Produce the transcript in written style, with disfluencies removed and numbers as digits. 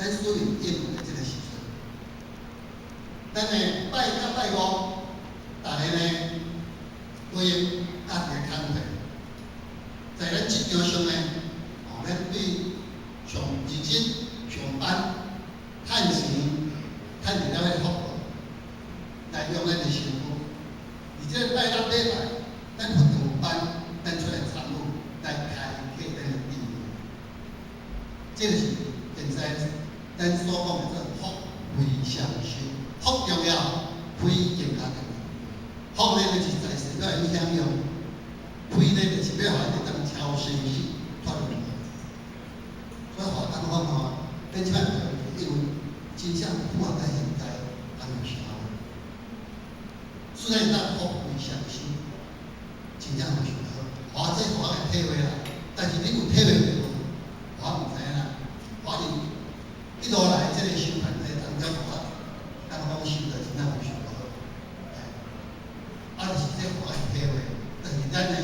咱使用英文的這個時陣，咱呢拜一拜五，逐个呢對應家己的工課，在咱職場上呢，哦，咱對上認真上班，趁錢，趁一了的福報，來養咱的身軀。而這個拜六禮拜，咱佛道班，咱出來參與，來開啟咱的智慧。這就是現在咱所講的這福慧雙修，福重要，慧更加重要。福呢，就是在世要去享用；慧呢，就是欲予咱會當超生死脫輪迴。所以，予咱講吼，咱這擺因為真正符合咱現代人的社會。雖然咱福慧雙修，真正有想好，我這我會體會啦。但是你有體會著無？我毋知影啦。我佇一路來這個修團體當中，我感覺講修得真正有想好。啊，就是這我會體會，但是咱呢，